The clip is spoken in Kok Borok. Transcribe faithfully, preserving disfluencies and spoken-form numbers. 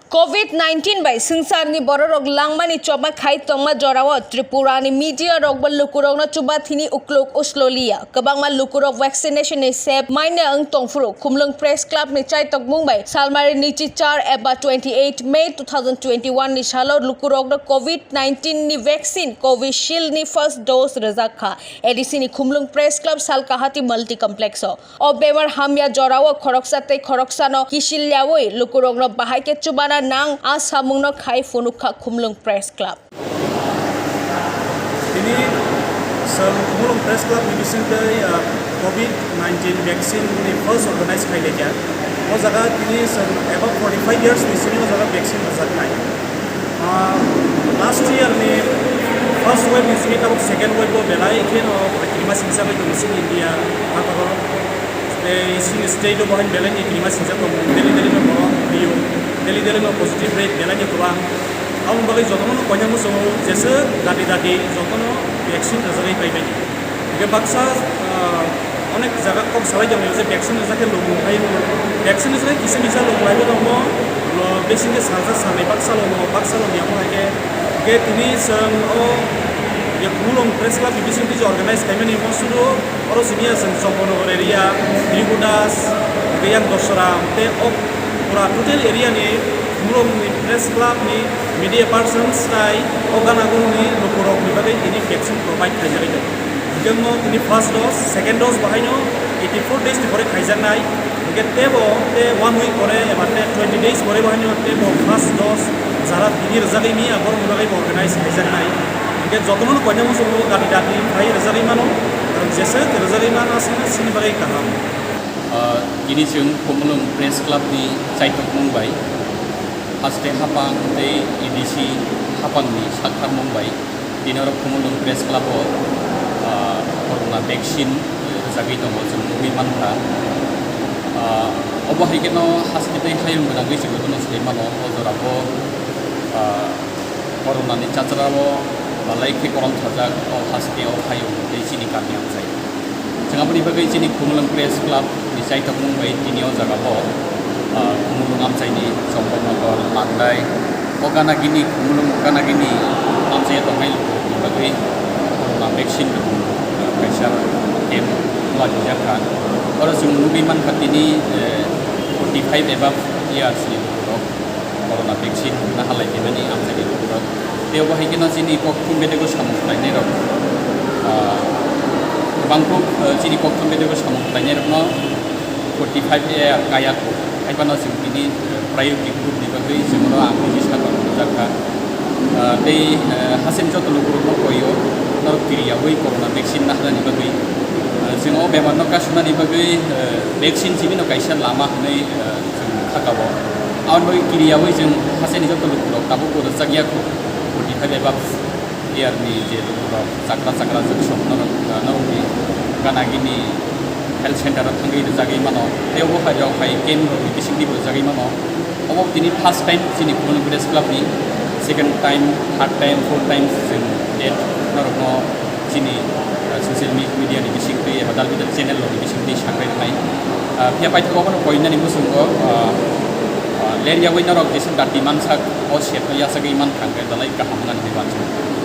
Covid nineteen bai swngcharni bororok langmani chobma khai tongma jorao Tripurani media rokbo lukurokno chubathini ukluk uslo liya. Kwbangma lukurok vaccination ni sep maina wng tongphuru Khumlwng Press Club ni chaitokmung bai salmari nichi char eba twenty eight May two thousand twenty one ni salo lukurokno Covid nineteen ni vaccine Covishield ni first dose rwjak kha A D C ni Khumlwng Press Club Salkahati Multi Complex o. O bemar hamya jorao khoroksa tei khoroksano kisil yaui lukurokno bahai khe chubana nang a samungno khai phunukha Khumlwng Press Club. Tini chwng Khumulwng Press Club ni bisingtwi, ah, Covid nineteen vaccine ni first organize khai laikha. O jaga tini chwng above forty five years ni simi o jaga vaccine rwjaknai. Ah, last year ni first wave ni simi tabuk second wave bo belai kheno kirima singsa bai tongo chini India hakoro. Tei chini state o bo haino belai ni kirima singsa tongo, daily daily no borok rio, daily daily no positive rate belai ni kwbang. Aboni bagwi jotono no koinai muchungo jeswk dati dati jotono vaccine rwjagwi paimani. Hingke baksa, ah, onek jaga kok salai tongo je vaccine rwjak khe lobong hai hwnwi. Vaccine rwjak khe kisa misa lobong hai tongo, lo bising khe salsa salnwi baksa lobo, baksa lobo yamo hai khe. Hingke tini chwng o je Khumulwng Press Club ni bising twi je organize khaimani mo sudu oro simi ya chwng Chomponogor area, Tribudas, hingke yang Dosra, tei o pura total area ni Khumulwng ni Press Club ni media persons tai o gana gurung ni lukurok ni bagwi tini vaccine provide khaijagwi tongo. Hingke mo tini first dose, second dose bo haino eighty four days ni pore khaijaknai. Hingke tebo te one week pore eba te twenty days pore bo haino tebo first dose jara tini rwjagwi mi a borok ni bagwi bo organize khaijaknai. Hingke jotono no koinai muchungo dati dati khai rwjagwi mano, karon jeswk rwjagwi mano aswkno chini bagwi kaham. Ah, tini chwng Khumulwng Press Club ni chaitokmung bai, haste haphang tei A D C haphang ni saktharmung bai, tini oro Khumulwng Press Club o, ah, corona vaccine rwjagwi tongo, chwng nugwi mankha. Ah, obo hai kheno haste tei hayung gwnangwi chwng jotono sai mano, o jora o, ah, corona ni chachra o balai khe korom thajak o haste o hayung tei chini kami amchai. Chwng aboni bagwi chini Khumulwng Press Club ni chaitokmung bai tini o jaga o, ah, Khumulwng amchaini Chomponogor, Mandai, o gana gini Khumulwng gana gini amchai tongnai lukurokni bagwi corona vaccine rwmung, ah, kaisa camp ma rijak kha. Oro chwng nugwi mankha tini, eh, forty five above years ni lukurok corona vaccine hwnna halai phaimani amchaini lukurok. Tei obo hai kheno chini kokthum bedego samung khlainairok, ah, kwbangkuk, ah, chini kokthum bedego samung khlainairokno forty five A kaya kho. Hai phano chwng tini, ah, priority group ni bagwi chwngno ang nini sakno rwjak kha. Ah, tei, ah, hasing joto lukurokno koio, norok kiriyaui corona vaccine naharnani bagwi. Ah, chwng o bemarno kasunani bagwi, ah, vaccine simi no kaisa lama hwnwi, ah, chwng kha kabo. Aboni bagwi kiriyaui chwng haste ni joto lukurok tabuk bo rwchak ya kho. Forty five above year ni je lukurok chakra chakra jwk song norok, ah, norokni gana gini health center o thangwi rwchagwi mano. Tei obo hai rok hai camp rok ni bisingtwi bo rwchagwi mano. Obo tini first time chini Khumulwng Press Club ni, second time, third time, fourth time chwng date norokno chini, ah, social me-, media ni bisingtwi eba dal bidal channel rok ni bisingtwi sakrai rwnai. Ah, phiya paithago bono koinani muchungo, ah, ah, ler yaui norok jesa dati mansak o sep no yachagwi mankha hwnkhe dalai kaham wngnani hinwi uansukha.